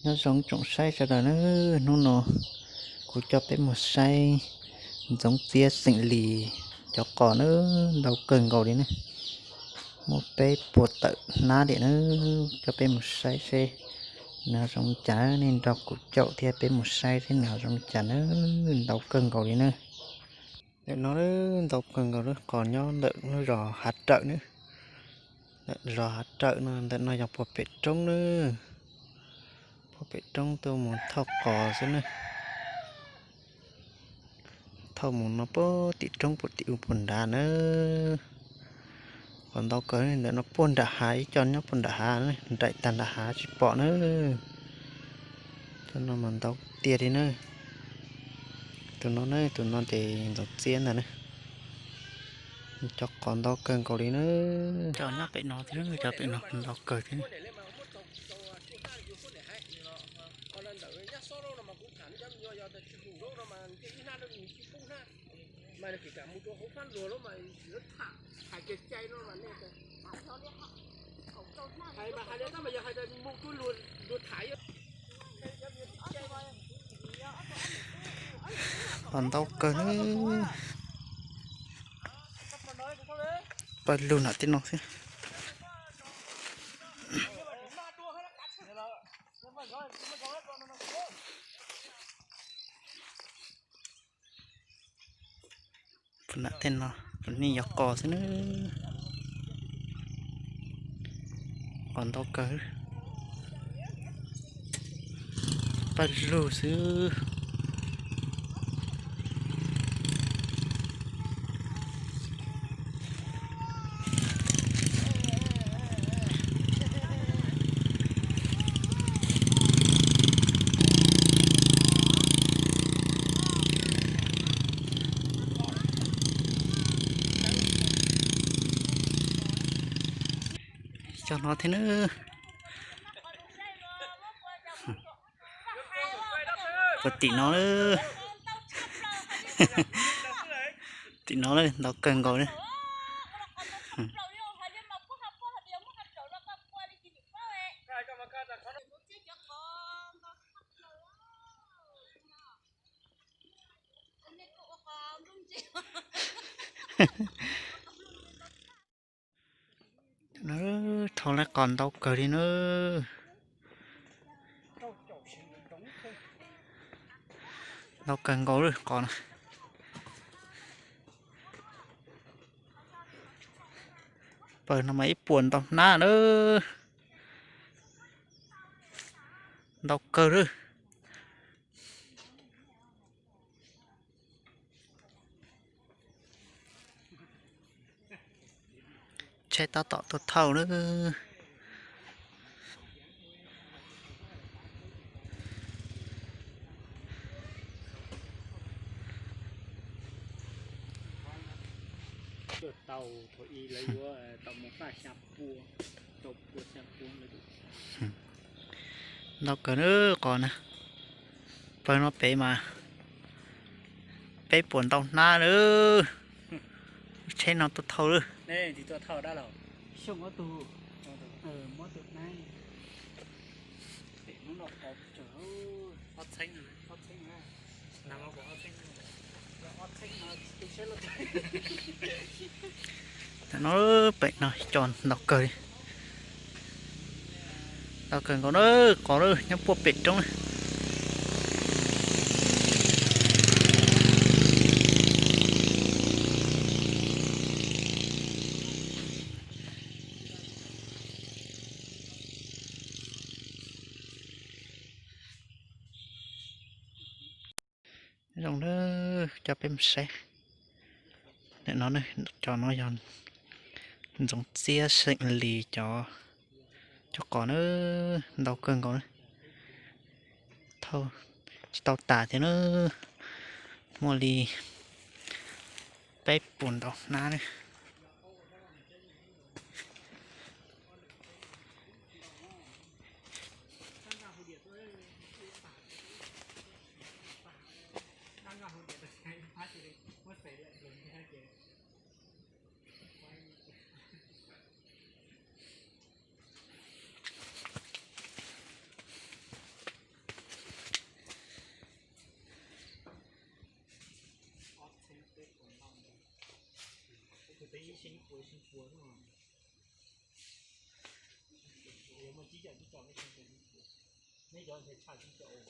Nyob zoo tsoom saib sawv daws na, hnub no kuv coj peb mus saib ntxoov txiab xeem lis cov qos na, ntau kawg nkaus li na. Muaj peb puas tawm hnab diam na, coj peb mus saib seb nws ho zoo li cas. Nej nrog kuv caum thiab peb mus saib seb nws ho zoo li cas na, ntau kawg nkaus li na. Ntawm no ntau kawg nkaus lub qos nyob ntawm lub zos Hav Rawm na. Ntawm zos Hav Rawm no, ntawm no yog puag pem roob na. Puag pem roob tuaj mus thauj qos xwb na. Thauj mus no puag tim roob puag tim u puag nrad na. Qos ntau kawg ntawm no puag nram hav, ib co nyob puag nram hav, nraim tag nram hav tsis pom na. Cov no mas ntau tiag li na. Tus no na, tus no ces ntxoov txiab ntag na. Cov qos ntau kawg nkaus li na. Cov nyob pem no thiab, cov pem no ntau kawg thiab. Qos ntau kawg, pawg lug nram tej no xwb. Puag nram tej no, puag nej yog qos xwb na. Qos ntau kawg, pawg lug xwb. Cov no thiab na. Puag tim no, tim no ntau kawg nkaus li. Thauj lawv qos ntau kawg li na. Ntau kawg nkaus lawm qos no. Pawg no mas ib puas ntau hnab na. Ntau kawg lawm. Tsheb tab tom tuaj thauj na. Ntau kawg na qos na. Pawg no pem mas peb puas ntau hnab lawm. Tsheb no tuaj thauj lawm. Tam no pem no cov ntau kawg li. Ntau kawg nkaus na, qos lawm nyob puag pem roob na. Zoo na, coj peb mus saib. Nim no cov no yog ntxoov txiab xeem lis cov, cov qos na, ntau kawg nkaus na. Thauj tsis tau tas thiab na, muaj li peb puas ntau hnab na. Ib xees ib puas, ib xees puas xwb. Muaj tsib caug tsib caug, neb cov ntshe tshaj tsib caug.